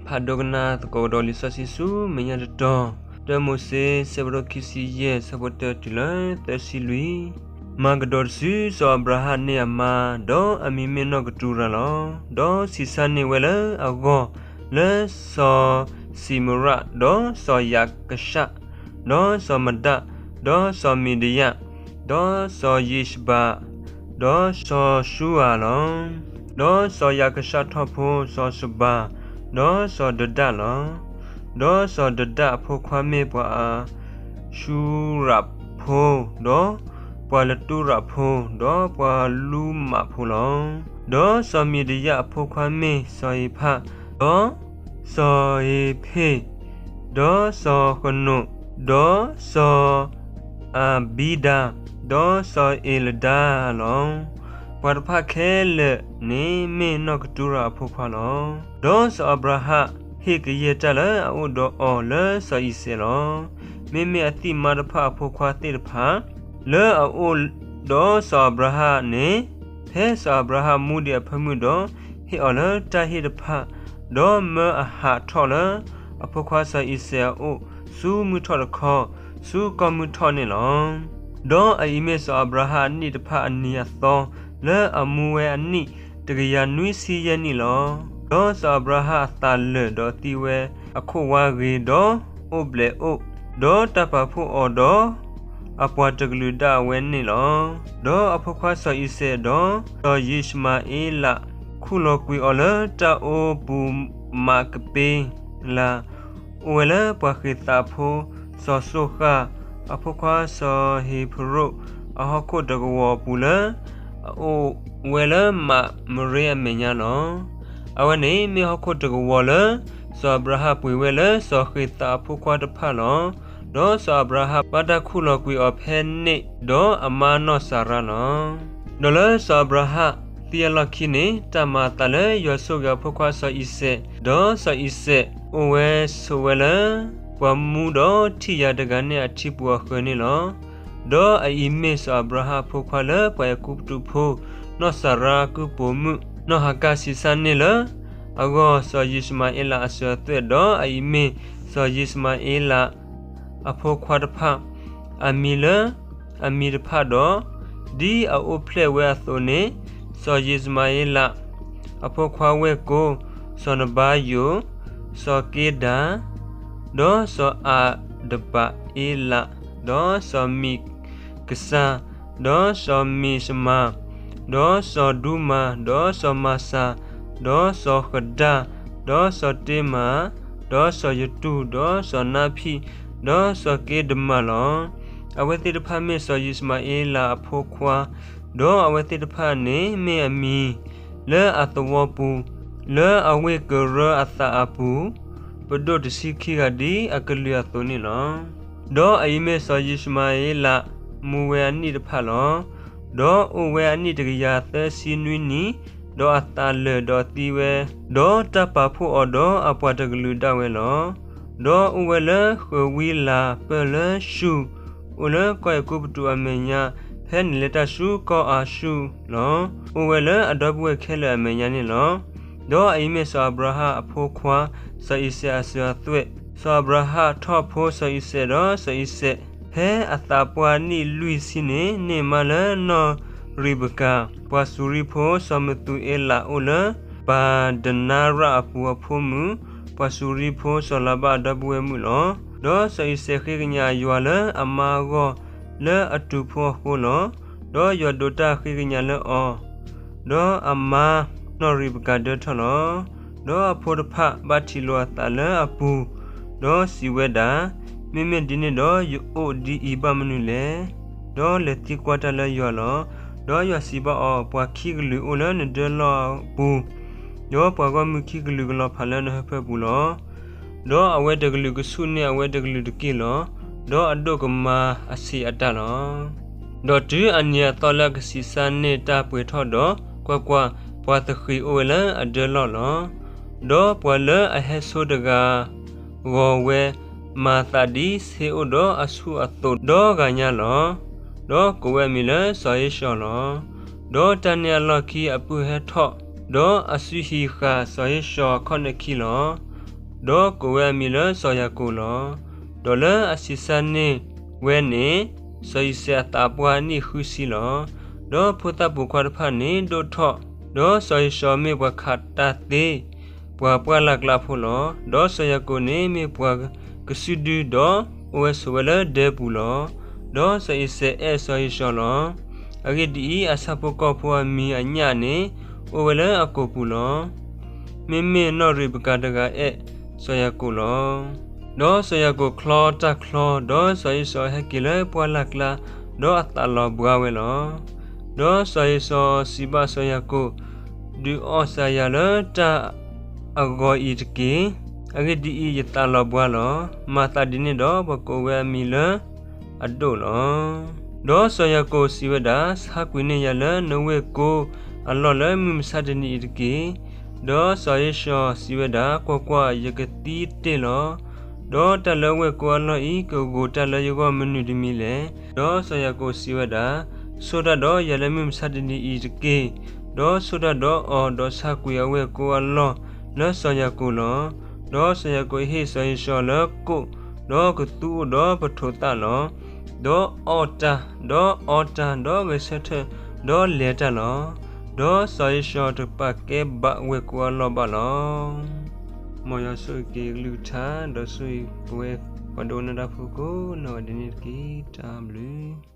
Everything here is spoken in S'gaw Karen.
ဖးဒိကနၣ်သကိးကဒီးလံာ်စီဆှံဆူမဲာ်ညါတတီၤ, တၢမိၤၡ့ ဆၢဒိၣ်ခံဆံယဲၢ် ဆၢဖိတၢတုၤလၢသၢဆံလွံၢ်. မၤကဒီးတစုစီၤအၤဘြၤဟၣ်န့ၢ်အမါ, ဒီးအမံၤမ့ၢ်နီၢ်ကတူၤရၤလီၤ. ဒီးဆံးစၢ်န့ၢ်ဝဲလၢအဂီၢ်လၢစီၤစံမရၣ်, ဒီးစီၤယၤကၡၣ်, ဒီးစီၤမဒၣ်, ဒီးစီၤမံၤဒယၣ်, ဒီးစီၤယံၡဘၤ, ဒီးစီၤၡူဧၤလီၤ. ဒီးစီၤယၤကၡၣ်ထီၣ်ဖိစီၤၡဘၤ, ဒီးစီၤဒဒၣ်လီၤ. ဒီးစီၤဒဒၣ်အဖိခွါမ့ၢ်ပှၤအၤၡူရၤဖိ, ဒီးပှၤလတူရၤဖိ, ဒီးပှၤလူမးဖိလီၤ. ဒီးစီၤမံၤဒယၣ်အဖိခွါမ့ၢ်စီၤဧဖၣ်, ဒီးစီၤဧဖ့ၣ်, ဒီးစီၤဃနိာ်, ဒီးစီၤအၤဘံဒၤ, ဒီးစီၤအ့လဒါလီၤ. ပှၤတဖၣ်ခဲလၢာ်န့ၣ်မ့ၢ်နီၢ်ကတူၤရၤအဖိခွါလီၤ. ဒီးစီၤအၤဘြၤဟၣ်ဟ့ၣ်ကယဲၢ်တၢ်လၢအအိၣ်ဒီးအီၤလၢစီၤအံၤစဲးလီၤ. မ့မ့ၢ်အသံၣ်မါတဖၣ်အဖိခွါသ့ၣ်တဖၣ် လၢအအိၣ်ဒီးစီၤအၤဘြၤဟၣ်န့ၣ်, ဖဲစီၤအၤဘြၤဟၣ်မူဒံးအဖၢမုၢ်ဒီး, ဟ့ၣ်အီၤလၢတၢ်ဟ့ၣ်တဖၣ်, ဒီးမၢအဟးထီၣ်လၢအဖိခွါစီၤအံၤစဲးအအိၣ်ဆူမုၢ်ထီၣ်တခီ, ဆူကီၢ်မုၢ်ထီၣ်န့ၣ်လီၤ. ဒီးအအံၤမ့ၢ်စီၤအၤဘြၤဟၣ်အနံၣ်တဖၣ်အနံၤအသီ, လၢအမူဝဲအနံၣ်တကယၤနွံဆံယဲၢ်နံၣ်လီၤ. ဒီးစီၤအၤဘြၤဟၣ်အသးလၢာ်ဒီးသံဝဲအခိၣ်ဝါဂ့ၤ, ဒီးအိၣ်ဘျဲးအိၣ်, ဒီးတၢ်ပာ်ဖှိၣ်အီၤဒီးအပှၤတကလုာ်ဒၣ်ဝဲန့ၣ်လီၤ. ဒီးအဖိခွါစီၤအံၤစဲးဒီးစီၤယံၡမၤအ့လး ခူၣ်လီၤကွံာ်အီၤလၢတၢ်အိပူၤမးကပ့လး, အိၣ်ဝဲလၢပှၤဃ့းသးဖိ စီၤစိဃၢ် အဖိခွါစီၤဟ့းဖရိၣ် အဟီၣ်ခိၣ်တကဝီၤအပူၤလၢ အအိၣ်ဝဲလၢမးမရ့အမဲာ်ညါလီၤ. အဝဲန့ၣ်မ့ၢ်ဟီၣ်ခိၣ်တကဝီၤလၢ စီၤအၤဘြၤဟၣ်ပှ့ၤဝဲလၢစီၤဃ့းသးအဖိခွါတဖၣ်လီၤ. ဒီးစီၤအၤဘြၤဟၣ်ဘၣ်တၢ်ခူၣ်လီၤကွံာ်အီၤဖဲန့ၣ်ဒီးအမါနီၢ်စၤရါလီၤ. ဒီးလၢစီၤအၤဘြၤဟၣ်သံအလီၢ်ခံန့ၣ်, တၢ်မၤအသးလၢယွၤဆိၣ်ဂ့ၤအဖိခွါစီၤအံၤစဲး, ဒီးစီၤအံၤစဲးအိၣ်ဝဲဆိးဝဲလၢ ပှၤမူဒီးထံၣ်ယၤတဂၤန့ၣ်အထံပူၤအဃၢၤန့ၣ်လီၤ. ဒီးအအံၤမ့ၢ်စီၤအၤဘြၤဟၣ်အဖိခွါလၢပှၤအဲၤကူပတူးဖိ နီၢ်စၤရါအကုၢ်ပိာ်မုၣ် နီၢ်ဟၤကၢ်ဆံးစၢ်န့ၢ်လၢအဂီၢ် စီၤယံၡမၤအ့လးအစၢၤအသွဲၣ်, ဒီးအအံၤမ့ၢ်စီၤယံၡမၤအ့လး အဖိခွါတဖၣ် အမံၤလၢအမံၤတဖၣ်ဒီး, ဒ်အအိၣ်ဖျဲၣ်ဝဲအသိးန့ၣ်, စီၤယံၡမၤအ့လး အဖိခွါဝဲၢ်ကိာ်, စီၤနဘါယိာ်, စီၤက့ဒၤ, ဒီးစီၤအၤဒဘၤအ့လး, ဒီးစီၤမံၤကစၢ်, ဒီးစီၤမံၤၡမၤ, ဒီးစီၤဒူမၤ, ဒီးစီၤမၤစၤ, ဒီးစီၤဃဒၣ်, ဒီးစီၤတ့မၤ, ဒီးစီၤယတူၢ်, ဒီးစီၤနါဖံၣ်, ဒီးစီၤက့ဒမၤလီၤ. အဝဲသ့ၣ်တဖၣ်မ့ၢ်စီၤယံၡမၤအ့လးအဖိခွါ, ဒီးအဝဲသ့ၣ်တဖၣ်န့ၣ်မ့ၢ်အမံၤလၢအသဝီပူၤ, လၢအဝ့ၢ်ကရၢအသးအပူၤ, ပဒိၣ်တဆံခံဂၤဒ်အကလုာ်အသိးန့ၣ်လီၤ. ဒီးအအံၤမ့ၢ်စီၤယံၡမၤအ့လးမူဝဲအနံၣ်တဖၣ်လီၤ. ဒီးအိၣ်ဝဲအနံၣ်တကယၤသၢဆံနွံနံၣ်, ဒီးအသးလၢာ်ဒီးသံဝဲ, ဒီးတၢ်ပာ်ဖှိၣ်အီၤဒီးအပှၤတကလုာ်ဒၣ်ဝဲလီၤ. ဒီးအိၣ်ဝဲလၢဃၢၤဝံလၤပၢၢ်လၢၡူၣ်, အိၣ်လၢကီၢ်အဲၤကူပတူးအမဲာ်ညါ, ဖဲန့ၣ်လဲၤတၢ်ဆူကီၢ်အၤၡူၣ်လီၤ. အိၣ်ဝဲလၢအဒီပုၢ်ဝဲၢ်ခဲလၢာ်အမဲာ်ညါန့ၣ်လီၤ. ဒီးအအံၤမ့ၢ်စီၤအၤဘြၤဟၣ်အဖိခွါ စီၤအံၤစဲးအစၢၤအသွဲၣ်. စီၤအၤဘြၤဟၣ်ထီၣ်ဖိစီၤအံၤစဲး, ဒီးစီၤအံၤစဲး ဖဲအသးပှၢ်နံၣ်လွံၢ်ဆံန့ၣ် န့ၢ်မါလၢနီၢ်ရံးဘကၤ, ပှၤစူၤရံဖိစီၤမသူၤအ့လးအိၣ်လၢ ပၤဒနါရၣ်အပူၤအဖိမုၣ်, ပှၤစူၤရံဖိစီၤလၤဘၣ်အဒီပုၢ်ဝဲၢ်မုၣ်လီၤ. ဒီးစီၤအံၤစဲးဃ့ကညးယွၤလၢအမါအဂီၢ်လၢအတူးဖိအဃိလီၤ. ဒီးယွၤဒိးတၢ်ဃ့ကညးလၢအီၤ, ဒီးအမါနီၢ်ရံးဘကၤဒၢထီၣ်လီၤ. ဒီးအဖိတဖၣ်ဘၣ်ထံးလိာ်အသးလၢအပူၤ, ဒီးစံးဝဲဒၣ်, မ့မ့ၢ်ဒ်န့ၣ်ဒီး ယအိၣ်ဒ်အံၤဘၣ်မနုၤလဲၣ်. ဒီးလဲၤသံကွၢ်တၢ်လၢယွၤလီၤ. ဒီးယွၤစံးဘၣ်အီၤ, ပှၤခံကလုာ်အိၣ်လၢနဒၢလီၢ်အပူၤ, ဒီးပှၤဂီၢ်မုၢ်ခံကလုာ်ကလီၤဖးလၢနဟၢဖၢပူၤလီၤ. ဒီးအဝဲတကလုာ်ကဆူၣ်န့ၢ်အဝဲတကလုာ်တက့ၢ်လီၤ. ဒီးအဒိၣ်ကမၤအဆံးအတၢ်လီၤ. ဒီးတုၤအနံၤအသီလၢအကဆံးစၢ်န့ၢ်တၢ်ပှဲၤထီၣ်ဒီး, ကွၢ်ကွၢ်, ပှၤသဃံးအိၣ်ဝဲလၢအဒၢလီၢ်လီၤ. ဒီးပှၤလၢအဟဲဆိတဂၤ ဂီၤဝဲမၤသးဒ်ဆ့အိၣ်ဒီးအဆူၣ်အသိးဒီဂၤညါလီၤ. ဒီးကိးဝဲအမံၤလၢစီၤဧ့ၡီၤလီၤ. ဒီးတၢ်န့ၣ်အလီၢ်ခံအပုၢ်ဟဲထီၣ်, ဒီးအစုဟံးဃာ်စီၤဧ့ၡီၤအခီၣ်နၢၣ်ခံလီၤ. ဒီးကိးဝဲအမံၤလၢစီၤယၤကိာ်လီၤ. ဒီးလၢအဆံးစၢ်န့ၢ်ဝဲန့ၣ်, စီၤအံၤစဲးအသးပှၢ်နံၣ်ဃုဆံလီၤ. ဒီးဖိသၣ်ပိာ်ခွါတဖၣ်န့ၣ်ဒိၣ်ထီၣ်, ဒီးစီၤဧ့ၡီၤမ့ၢ်ပှၤခးတၢ်သ့ ပှၤပှၢ်လၢ်ကျါဖိလီၤ. ဒီးစီၤယၤကိာ်န့ၣ်မ့ၢ်ပှၤကစုဒု, ဒီးအိၣ်ဝဲဆိးဝဲလၢဒဲပူၤလီၤ. ဒီးစီၤအံၤစဲးအဲၣ်စီၤဧ့ၡီၤလီၤ. အဂ့ၢ်ဒ်အံၤ, အဆၣ်ဖိကီၢ်ဖိအမံၤအညၣ်န့ၣ် အိၣ်ဝဲလၢအကိာ်ပူၤလီၤ. မ့မ့ၢ်နီၣ်ရံးပကၤတဂၤအဲၣ်စီၤယၤကိာ်လီၤ. ဒီးစီၤယၤကိာ်ချီတၢ်ချီ, ဒီးစီၤအ့ၣ်ၡီၤဟဲက့ၤလၢပှၢ်လၢ်ကျါ, ဒီးအသးလီၤဘှါဝဲလီၤ. ဒီးစီၤအ့ၣ်ၡီၤစံးဘၣ်စီၤယၤကိာ်, ဒုးအီၣ်စၤယၤလၢတၢ်အဂီၤအံၤတက့ၢ်. အဂ့ၢ်ဒ်အံၤ, ယသးလီၤဘှါလီၤ. မၤသးဒ်န့ၣ်ဒီး ပှၤကိးဝဲအမံၤလၢအဒိၣ်လီၤ. ဒီးစီၤယၤကိာ်စံးဝဲဒၣ်, ဆါကွံာ်န့ၢ်ယၤလၢနဝ့ၢ်ကိအလီၢ်လၢမုၢ်မဆါတနံၤအံၤတက့ၢ်. ဒီးစီၤအ့ၣ်ၡီၤစံးဝဲဒၣ်, ကွၢ်ကွၢ်, ယကသံတ့ၢ်လီၤ. ဒီးတၢ်လၢဝ့ၢ်ကိအလီၢ်အံၤ ကဂိၤတၢ်လၢယဂီၢ်မနုၤတမံၤလဲၣ်. ဒီးစီၤယၤကိာ်စံးဝဲဒၣ်, ဆိၣ်တၢ်ဒီးယၤလၢမုၢ်မဆါတနံၤအံၤတက့ၢ်. ဒီးဆိၣ်တၢ်ဒီးအီၤ, ဒီးဆါကွံာ်အဝ့ၢ်ကိအလီၢ်လၢစီၤယၤကိာ်လီၤ. ဒီးစီၤယၤကိာ်ဟ့ၣ်စီၤအ့ၣ်ၡီၤလၢကိၣ်, ဒီးကသူအိၣ်ဒီးပထိးသၣ်လီၤ. ဒီးအီၣ်တၢ်, ဒီးအီတၢ်, ဒီးဂဲၤဆၢထၢၣ်, ဒီးလဲၤတၢ်လီၤ. ဒီးစီၤအ့ၣ်ၡီၤတပာ်ကဲဘၣ်ဝ့ၢ်ကိအလီၢ်ဘၣ်လီၤ. မ်ယွၤဆိၣ်ဂ့ၤက့ၤအကလုၢ်ကထါ, ဒီးဆိၣ်ဂ့ၤပဝဲပှၤဒိကနၣ်တၢ်ဖိကိးနီၢ်ဂၤဒဲးန့ၣ်တက့ၢ်. တၢ်ဘျုး